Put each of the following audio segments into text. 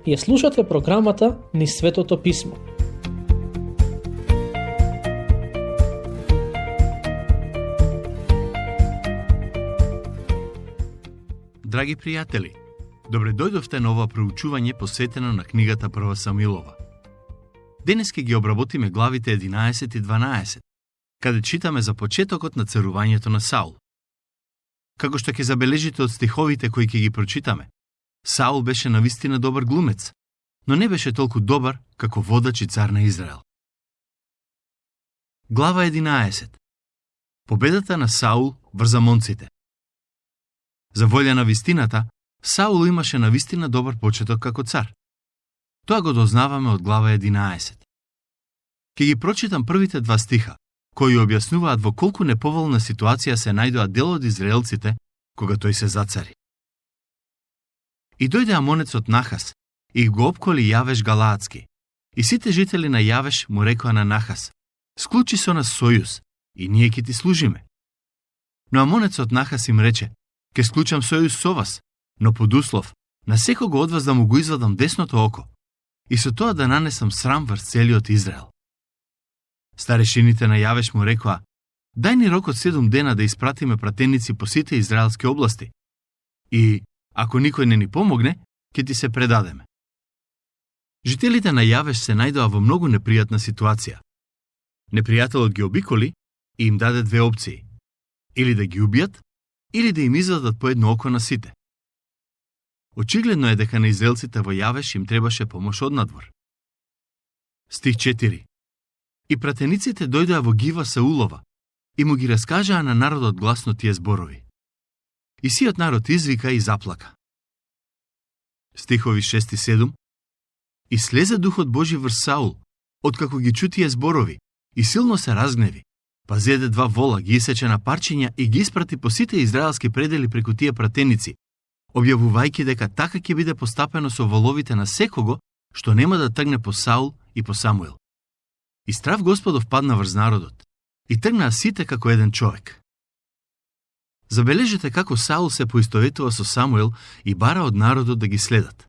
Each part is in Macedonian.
Ја слушате програмата Низ Светото Писмо. Драги пријатели, добре дојдовте на ова проучување посветено на книгата Прва Самуилова. Денес ќе ги обработиме главите 11 и 12, каде читаме за почетокот на царувањето на Саул. Како што ќе забележите од стиховите кои ќе ги прочитаме, Саул беше навистина добар глумец, но не беше толку добар како водач и цар на Израел. Глава 11. Победата на Саул врз амонците. За волја на вистината, Саул имаше навистина добар почеток како цар. Тоа го дознаваме од глава 11. Ке ги прочитам првите два стиха, кои објаснуваат во колку неповолна ситуација се најдоа дел од израелците кога тој се зацари. И дојде амонецот Нахас и го опколи Јавеш Галаадски. И сите жители на Јавеш му рекоа на Нахас: "Склучи со нас сојуз и ние ќе ти служиме." Но амонецот Нахас им рече: "Ке склучам сојуз со вас, но под услов на секого од вас да му го извадам десното око и со тоа да нанесам срам врз целиот Израел." Старешините на Јавеш му рекоа: "Дај ни рок од 7 дена да испратиме пратеници по сите израелски области и, ако никој не ни помогне, ќе ти се предадеме." Жителите на Јавеш се најдоа во многу непријатна ситуација. Непријателот ги обиколи и им даде две опции: или да ги убијат, или да им извадат по едно око на сите. Очигледно е дека на израелците во Јавеш им требаше помош од надвор. Стих 4. И пратениците дојдоа во Гива Саулова и му ги раскажаа на народот гласно тие зборови. И сиот народ извика и заплака. Стихови 6 и 7. И слезе Духот Божи врз Саул, откако ги чу тие зборови, и силно се разгневи, па зеде 2 вола, ги исече на парчиња и ги испрати по сите израелски предели преку тие пратеници, објавувајќи дека така ќе биде постапено со воловите на секого што нема да тргне по Саул и по Самуил. И страв Господов падна врз народот, и тргнаа сите како еден човек. Забележете како Саул се поистоветува со Самуил и бара од народот да ги следат.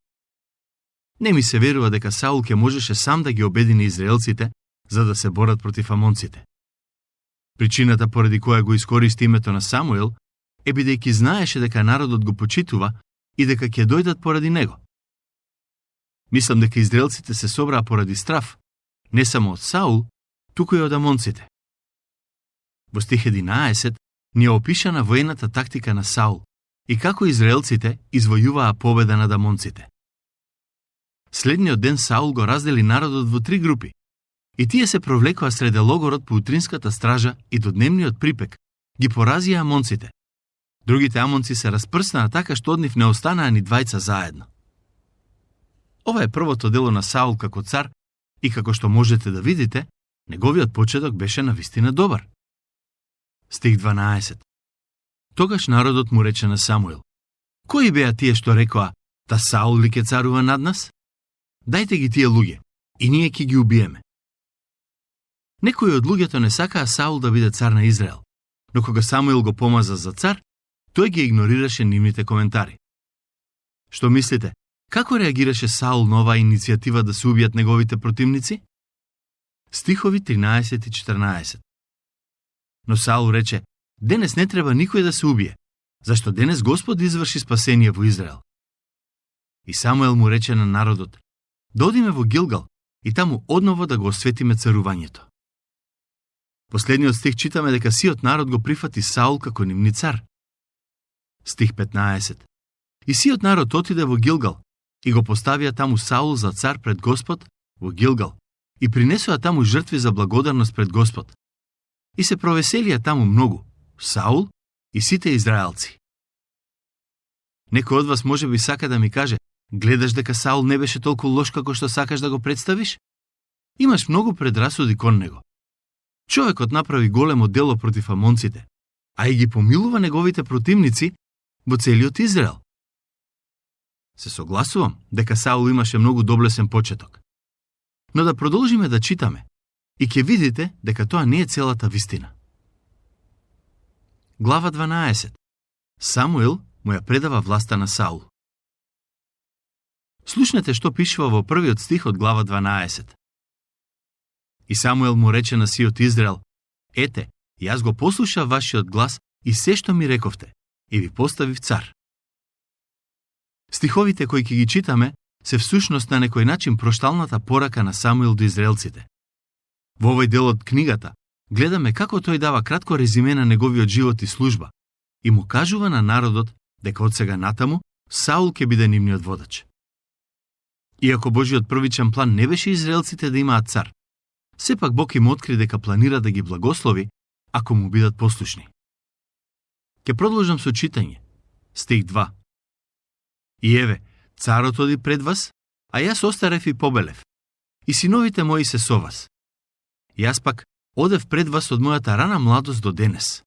Не ми се верува дека Саул ќе можеше сам да ги обедини израелците за да се борат против амонците. Причината поради која го искористи името на Самуил е бидејќи знаеше дека народот го почитува и дека ќе дојдат поради него. Мислам дека израелците се собраа поради страв, не само од Саул, туку и од амонците. Во стих 11 ни е опишана воената тактика на Саул и како израелците извојуваа победа над амонците. Следниот ден Саул го раздели народот во 3 групи и тие се провлекоа среде логорот по утринската стража и до дневниот припек ги поразија амонците. Другите амонци се распрснаа така што од нив не останаа ни двајца заедно. Ова е првото дело на Саул како цар и како што можете да видите, неговиот почеток беше навистина добар. Стих 12. Тогаш народот му рече на Самуил: "Кои беа тие што рекоа: та Саул ли ке царува над нас? Дајте ги тие луѓе и ние ќе ги убиеме." Некои од луѓето не сакаа Саул да биде цар на Израел, но кога Самуил го помаза за цар, тој ги игнорираше нивните коментари. Што мислите, како реагираше Саул на оваа иницијатива да се убијат неговите противници? Стихови 13 и 14. Но Саул рече: "Денес не треба никој да се убие, зашто денес Господ изврши спасение во Израел." И Самуел му рече на народот: "Да одиме во Гилгал и таму одново да го осветиме царувањето." Последниот стих читаме дека сиот народ го прифати Саул како нивни цар. Стих 15. И сиот народ отиде во Гилгал и го поставија таму Саул за цар пред Господ во Гилгал и принесоа таму жртви за благодарност пред Господ. И се провеселија таму многу, Саул и сите израелци. Некој од вас може би сака да ми каже: "Гледаш дека Саул не беше толку лош како што сакаш да го представиш?" Имаш многу предрасуди кон него. Човекот направи големо дело против амонците, а и ги помилува неговите противници во целиот Израел. Се согласувам дека Саул имаше многу доблесен почеток. Но да продолжиме да читаме и ќе видите дека тоа не е целата вистина. Глава 12. Самуил му ја предава власта на Саул. Слушнете што пишува во првиот стих од глава 12. И Самуел му рече на сиот Израел: Ете, јас го послушав вашиот глас и се што ми рековте, и ви поставив цар. Стиховите кои ќе ги читаме се всушност на некој начин прошталната порака на Самуил до израелците. Во овој дел од книгата гледаме како тој дава кратко резиме на неговиот живот и служба и му кажува на народот дека од сега натаму Саул ќе биде нивниот водач. Иако Божиот првичен план не беше израелците да имаат цар, сепак Бог им откри дека планира да ги благослови ако му бидат послушни. Ке продолжам со читање. Стих 2. И еве, царот оди пред вас, а јас остарев и побелев, и синовите мои се со вас. Јас пак одев пред вас од мојата рана младост до денес.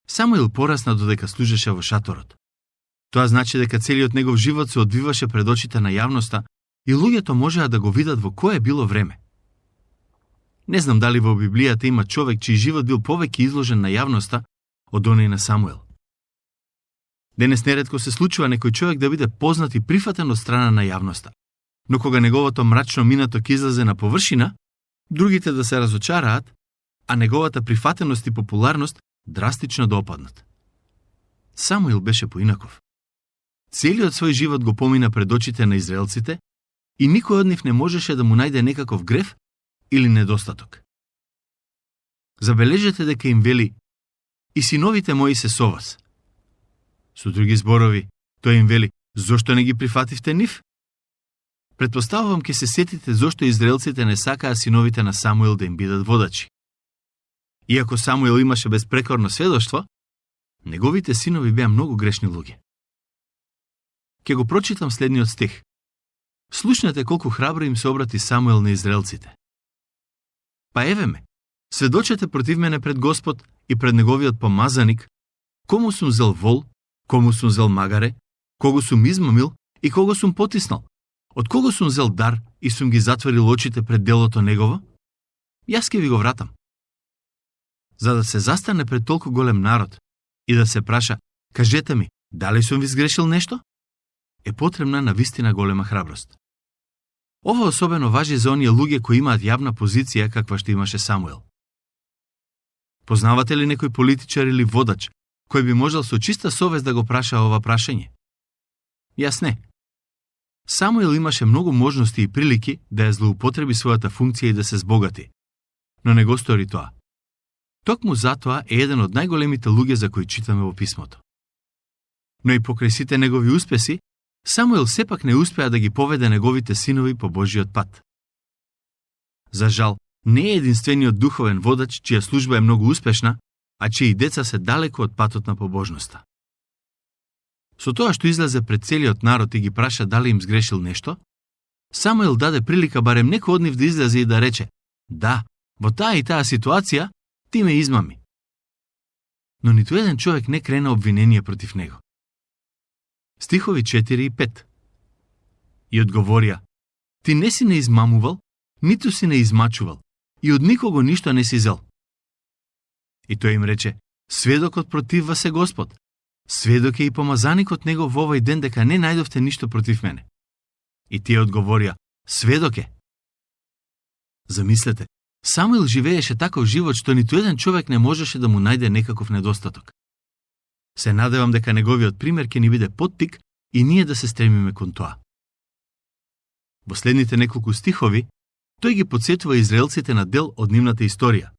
Самуил порасна додека служеше во шаторот. Тоа значи дека целиот негов живот се одвиваше пред очите на јавноста и луѓето можеа да го видат во кое било време. Не знам дали во Библијата има човек чиј живот бил повеќе изложен на јавноста од оној на Самуил. Денес неретко се случува некој човек да биде познат и прифатен од страна на јавноста, но кога неговото мрачно минато ќе излезе на површина, другите да се разочараат, а неговата прифатеност и популарност драстично да опаднат. Самуил беше поинаков. Целиот свој живот го помина пред очите на израелците и никој од нив не можеше да му најде некаков греф или недостаток. Забележете дека им вели: и синовите мои се со вас. Со други зборови, тој им вели: зошто не ги прифативте нив? Предпоставувам ќе се сетите зошто израелците не сакаа синовите на Самуил да им бидат водачи. Иако Самуил имаше безпрекорно сведоштво, неговите синови беа многу грешни луѓе. Ке го прочитам следниот стих. Слушнете колку храбро им се обрати Самуил на израелците. Па еве ме, сведочете против мене пред Господ и пред неговиот помазаник, кому сум зел вол, кому сум зел магаре, кого сум измамил и кого сум потиснал, од кого сум зел дар и сум ги затворил очите пред делото негово? Јас ке ви го вратам. За да се застане пред толку голем народ и да се праша: кажете ми, дали сум ви сгрешил нешто? Е потребна навистина голема храброст. Ова особено важи за оние луѓе кои имаат јавна позиција каква што имаше Самуил. Познавате ли некој политичар или водач кој би можел со чиста совест да го праша ова прашање? Јас не. Самуил имаше многу можности и прилики да ја злоупотреби својата функција и да се збогати, но не го стори тоа. Токму затоа е еден од најголемите луѓе за кои читаме во писмото. Но и покрај сите негови успеси, Самуил сепак не успеа да ги поведе неговите синови по Божиот пат. За жал, не е единствениот духовен водач чија служба е многу успешна, а чии деца се далеко од патот на побожноста. Со тоа што излезе пред целиот народ и ги праша дали им сгрешил нешто, Самуил даде прилика барем некој од нив да излезе и да рече: да, во таа и таа ситуација ти ме измами. Но ниту еден човек не крена обвинение против него. Стихови 4 и 5. И одговорија: ти не си не измамувал, ниту си не измачувал, и од никого ништо не си зел. И тој им рече: сведокот против вас е Господ. Сведок е и помазаникот него во овој ден дека не најдовте ништо против мене. И тие одговорија: сведок е. Замислете, Самуил живееше таков живот што ниту еден човек не можеше да му најде некаков недостаток. Се надевам дека неговиот пример ќе ни биде поттик и ние да се стремиме кон тоа. Во следните неколку стихови, тој ги потсетува израелците на дел од нивната историја,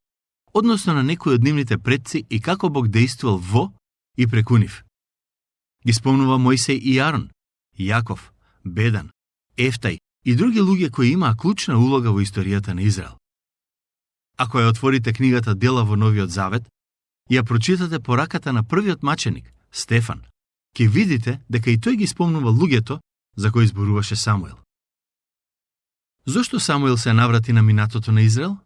односно на некои од нивните предци и како Бог действувал во и преку нив. Ги спомнува Мојсей и Арон, Јаков, Бедан, Ефтај и други луѓе кои имаа клучна улога во историјата на Израел. Ако ја отворите книгата Дела во Новиот Завет, ја прочитате пораката на првиот маченик, Стефан, ќе видите дека и тој ги спомнува луѓето за кои зборуваше Самуил. Зошто Самуил се наврати на минатото на Израел?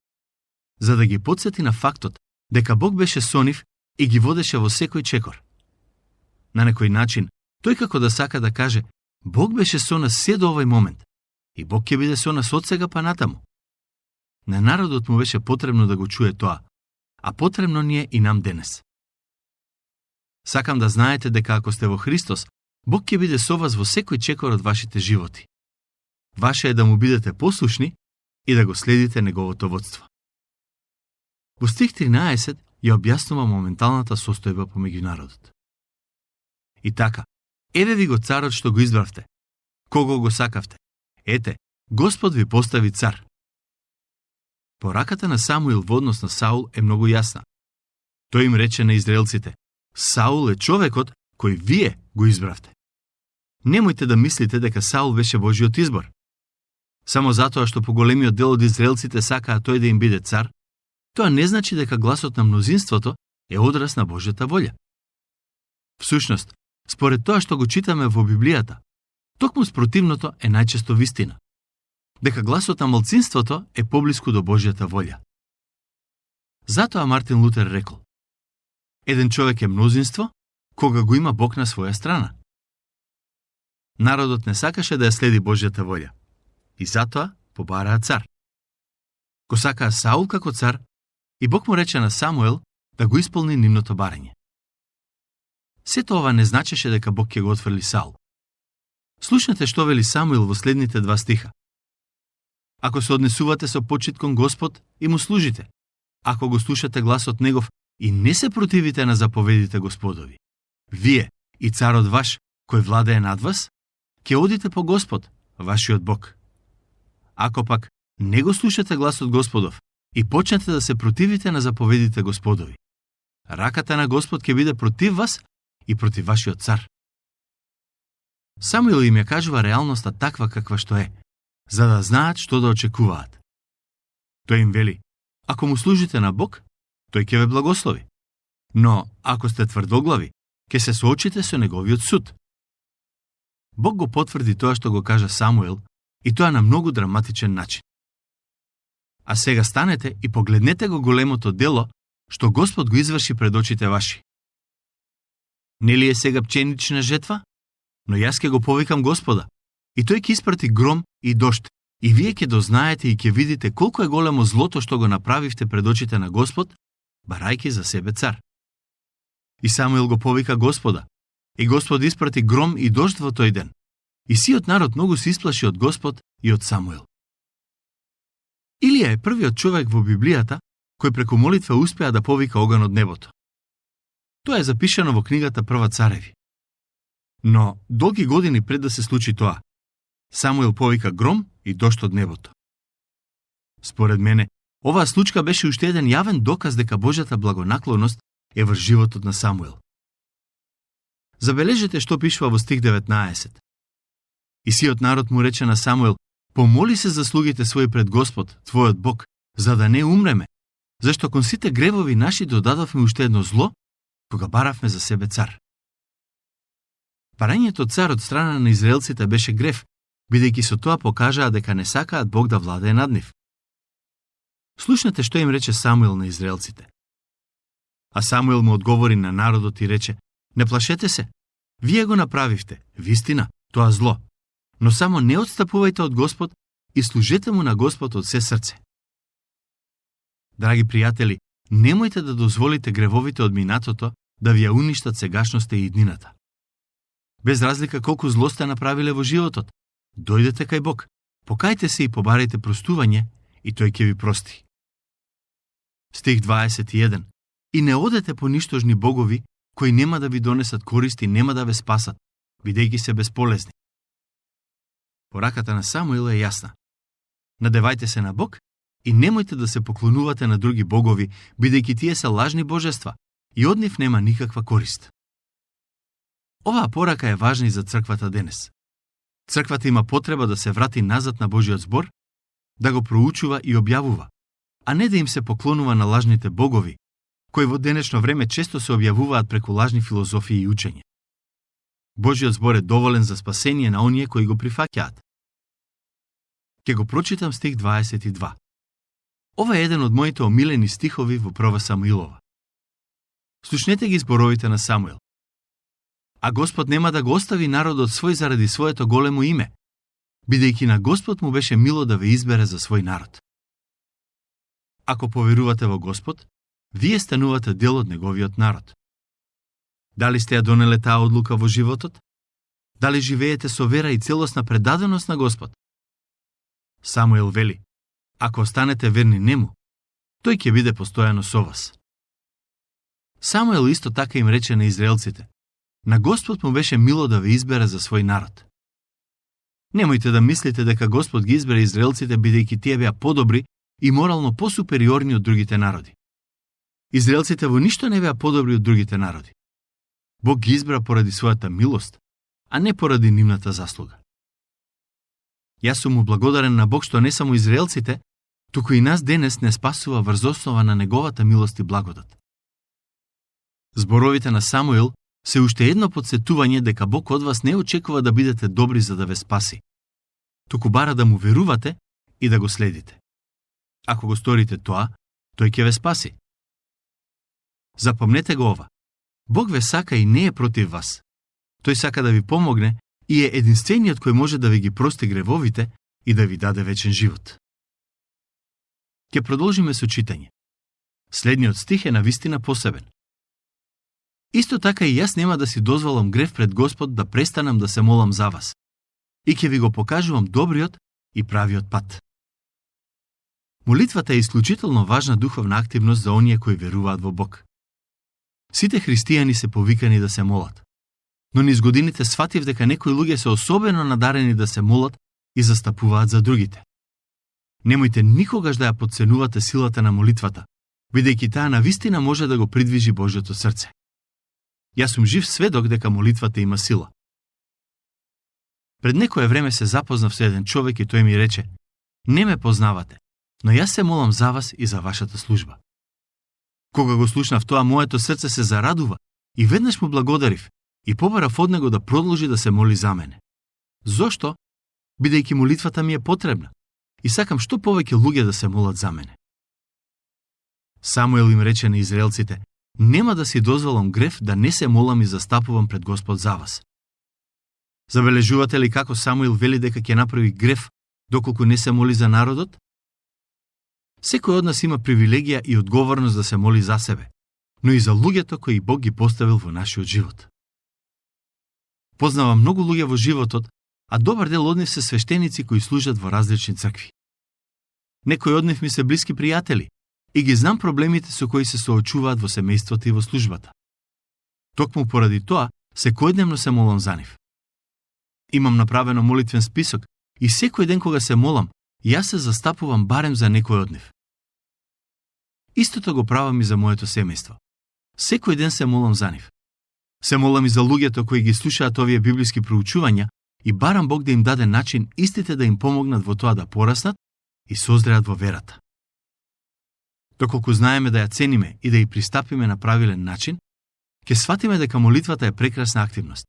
За да ги потсети на фактот дека Бог беше со нив и ги водеше во секој чекор. На некој начин, тој како да сака да каже: Бог беше со нас се до овој момент и Бог ќе биде со нас од сега па натаму. На народот му беше потребно да го чуе тоа, а потребно ни е и нам денес. Сакам да знаете дека ако сте во Христос, Бог ќе биде со вас во секој чекор од вашите животи. Ваше е да му бидете послушни и да го следите неговото водство. Во стих 13 ја објаснува моменталната состојба помеѓу народот. И така, еве ви го царот што го избравте. Кого го сакавте? Ете, Господ ви постави цар. Пораката на Самуил во однос на Саул е многу јасна. Тој им рече на израелците: Саул е човекот кој вие го избравте. Немојте да мислите дека Саул беше Божиот избор. Само затоа што поголемиот дел од израелците сакаа тој да им биде цар, тоа не значи дека гласот на мнозинството е одраз на Божјата волја. Всушност, според тоа што го читаме во Библијата, токму спротивното е најчесто вистина. Дека гласот на малцинството е поблиску до Божјата волја. Затоа Мартин Лутер рекол: еден човек е мнозинство кога го има Бог на своја страна. Народот не сакаше да ја следи Божјата волја и затоа побараа цар. Го сакаа Саул како цар и Бог му рече на Самуел да го исполни нивното барање. Сето ова не значеше дека Бог ќе го отфрли Саул. Слушнете што вели Самуил во следните 2 стиха. Ако се однесувате со почит кон Господ и му служите, ако го слушате гласот негов и не се противите на заповедите Господови, вие и царот ваш, кој владее над вас, ќе одите по Господ, вашиот Бог. Ако пак не го слушате гласот Господов и почнете да се противите на заповедите Господови, раката на Господ ќе биде против вас и против вашиот цар. Самуил им ја кажува реалноста таква каква што е, за да знаат што да очекуваат. Тој им вели: ако му служите на Бог, тој ќе ве благослови. Но ако сте тврдоглави, ќе се соочите со неговиот суд. Бог го потврди тоа што го кажа Самуил, и тоа на многу драматичен начин. А сега станете и погледнете го големото дело што Господ го изврши пред очите ваши. Нели е сега пченична жетва? Но јас ќе го повикам Господа, и тој ќе испрати гром и дожд, и вие ќе дознаете и ќе видите колку е големо злото што го направивте пред очите на Господ, барајки за себе цар. И Самуил го повика Господа, и Господ испрати гром и дожд во тој ден. И сиот народ многу се исплаши од Господ и од Самуил. Илија е првиот човек во Библијата кој преку молитва успеа да повика оган од небото. Тоа е запишано во книгата Прва цареви. Но долги години пред да се случи тоа, Самуил повика гром и дожд од небото. Според мене, оваа случка беше уште еден јавен доказ дека Божјата благонаклоност е врз животот на Самуил. Забележете што пишува во стих 19. И сиот народ му рече на Самуил: помоли се за слугите своји пред Господ, твојот Бог, за да не умреме, зашто кон сите гревови наши додадовме уште едно зло, кога баравме за себе цар. Барањето цар од страна на израелците беше грев, бидејќи со тоа покажаа дека не сакаат Бог да владее над нив. Слушнете што им рече Самуил на израелците. А Самуил му одговори на народот и рече: не плашете се, вие го направивте, вистина, тоа зло, но само не отстапувајте од Господ и служете му на Господ од се срце. Драги пријатели, немојте да дозволите гревовите од минатото да ви ја уништат сегашноста и иднината. Без разлика колку зло сте направиле во животот, дојдете кај Бог, покајте се и побарајте простување и тој ќе ви прости. Стих 21. И не одете по ништожни богови кои нема да ви донесат корист и нема да ве спасат, бидејќи се бесполезни. Пораката на Самуил е јасна. Надевајте се на Бог и немојте да се поклонувате на други богови, бидејќи тие се лажни божества и од нив нема никаква корист. Оваа порака е важна и за црквата денес. Црквата има потреба да се врати назад на Божиот збор, да го проучува и објавува, а не да им се поклонува на лажните богови, кои во денешно време често се објавуваат преку лажни филозофии и учење. Божиот збор е доволен за спасение на оние кои го прифаќаат. Ке го прочитам стих 22. Ова е еден од моите омилени стихови во Прва Самуилова. Слушнете ги зборовите на Самуил. А Господ нема да го остави народот свој заради своето големо име, бидејќи на Господ му беше мило да ве избере за свој народ. Ако поверувате во Господ, вие станувате дел од неговиот народ. Дали сте ја донеле таа одлука во животот? Дали живеете со вера и целосна предаденост на Господ? Самуил вели: ако останете верни нему, тој ќе биде постојано со вас. Самуил исто така им рече на израелците: на Господ му беше мило да ве избере за свој народ. Немојте да мислите дека Господ ги избере израелците бидејќи тие беа подобри и морално посупериорни од другите народи. Израелците во ништо не беа подобри од другите народи. Бог ги избра поради својата милост, а не поради нивната заслуга. Јас сум му благодарен на Бог што не само израелците, туку и нас денес не спасува врз основа на неговата милост и благодат. Зборовите на Самуил се уште едно потсетување дека Бог од вас не очекува да бидете добри за да ве спаси, туку бара да му верувате и да го следите. Ако го сторите тоа, тој ќе ве спаси. Запомнете го ова. Бог ве сака и не е против вас. Тој сака да ви помогне и е единствениот кој може да ви ги прости гревовите и да ви даде вечен живот. Ќе продолжиме со читање. Следниот стих е навистина посебен. Исто така и јас нема да си дозволам грев пред Господ да престанам да се молам за вас и ќе ви го покажувам добриот и правиот пат. Молитвата е исклучително важна духовна активност за оние кои веруваат во Бог. Сите христијани се повикани да се молат, но низ годините сфатив дека некои луѓе се особено надарени да се молат и застапуваат за другите. Немојте никогаш да ја потценувате силата на молитвата, бидејќи таа навистина може да го придвижи Божјото срце. Јас сум жив сведок дека молитвата има сила. Пред некое време се запознав со еден човек и тој ми рече: не ме познавате, но јас се молам за вас и за вашата служба. Кога го слушнав тоа, моето срце се зарадува и веднаш му благодарив и побарав од него да продолжи да се моли за мене. Зошто? Бидејќи молитвата ми е потребна и сакам што повеќе луѓе да се молат за мене. Самуил им рече на израелците: нема да си дозволам грев да не се молам и застапувам пред Господ за вас. Забележувате ли како Самуил вели дека ќе направи грев доколку не се моли за народот? Секој од нас има привилегија и одговорност да се моли за себе, но и за луѓето кои Бог ги поставил во нашиот живот. Познавам многу луѓе во животот, а добар дел од нив се свештеници кои служат во различни цркви. Некои од нив ми се блиски пријатели и ги знам проблемите со кои се соочуваат во семејството и во службата. Токму поради тоа, секојдневно се молам за нив. Имам направено молитвен список и секој ден кога се молам, јас се застапувам барем за некој од нив. Истото го правам и за моето семејство. Секој ден се молам за нив. Се молам и за луѓето кои ги слушаат овие библиски проучувања и барам Бог да им даде начин истите да им помогнат во тоа да пораснат и созреат во верата. Доколку знаеме да ја цениме и да ја пристапиме на правилен начин, ќе сватиме дека молитвата е прекрасна активност.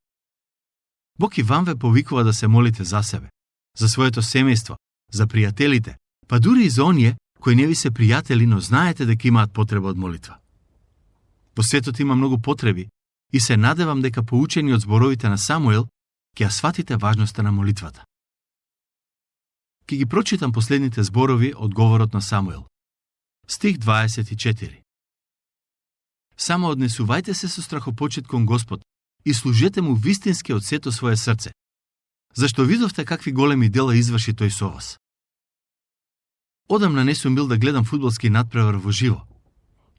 Бог и вам ве повикува да се молите за себе, за своето семејство, за пријателите, па дури и за оние кои не ви се пријатели, но знаете дека имаат потреба од молитва. Во светот има многу потреби и се надевам дека поучени од зборовите на Самуил ќе ја сватите важноста на молитвата. Ќе ги прочитам последните зборови од говорот на Самуил. Стих 24. Само однесувајте се со страхопочит кон Господ и служете му вистински од сето свое срце, зашто видовте какви големи дела изврши тој со вас. Одамна не сум бил да гледам фудбалски надпревар во живо,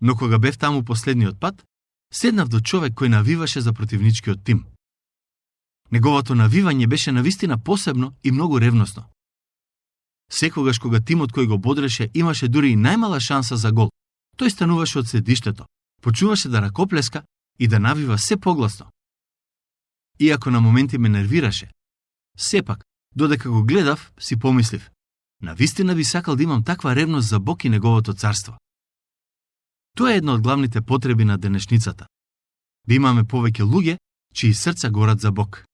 но кога бев таму последниот пат, седнав до човек кој навиваше за противничкиот тим. Неговото навивање беше навистина посебно и многу ревносно. Секогаш кога тимот кој го бодреше имаше дури и најмала шанса за гол, тој стануваше од седиштето, почуваше да ракоплеска и да навива се погласно. Иако на моменти ме нервираше, сепак, додека го гледав, си помислив: навистина би сакал да имам таква ревност за Бог и неговото царство. Тоа е една од главните потреби на денешницата. Да имаме повеќе луѓе чии срца горат за Бог.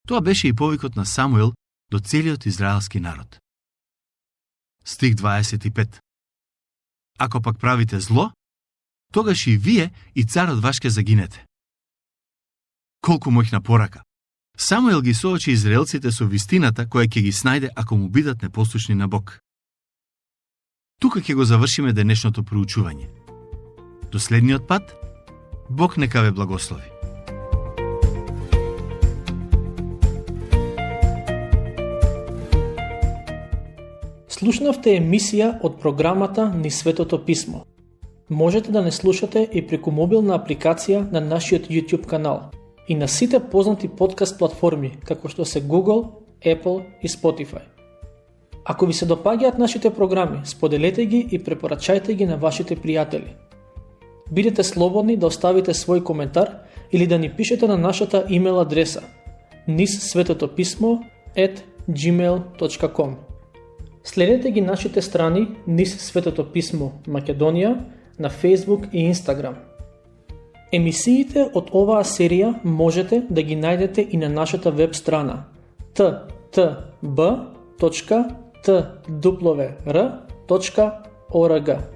Тоа беше и повикот на Самуил до целиот израелски народ. Стих 25. Ако пак правите зло, тогаш и вие и царот ваш ќе загинете. Колку моќна порака! Самуил ги соочи израелците со вистината која ќе ги снајде ако му бидат непослушни на Бог. Тука ќе го завршиме денешното проучување. До следниот пат, Бог нека ве благослови. Слушнавте емисија од програмата Низ Светото Писмо. Можете да не слушате и преку мобилна апликација на нашиот YouTube канал и на сите познати подкаст платформи, како што се Google, Apple и Spotify. Ако ви се допаѓаат нашите програми, споделете ги и препорачајте ги на вашите пријатели. Бидете слободни да оставите свој коментар или да ни пишете на нашата имейл адреса nizsvetotopismo@gmail.com. Следете ги нашите страни Низ Светото Писмо Македонија на Facebook и Instagram. Емисиите од оваа серија можете да ги најдете и на нашата веб страна ttb.twr.org.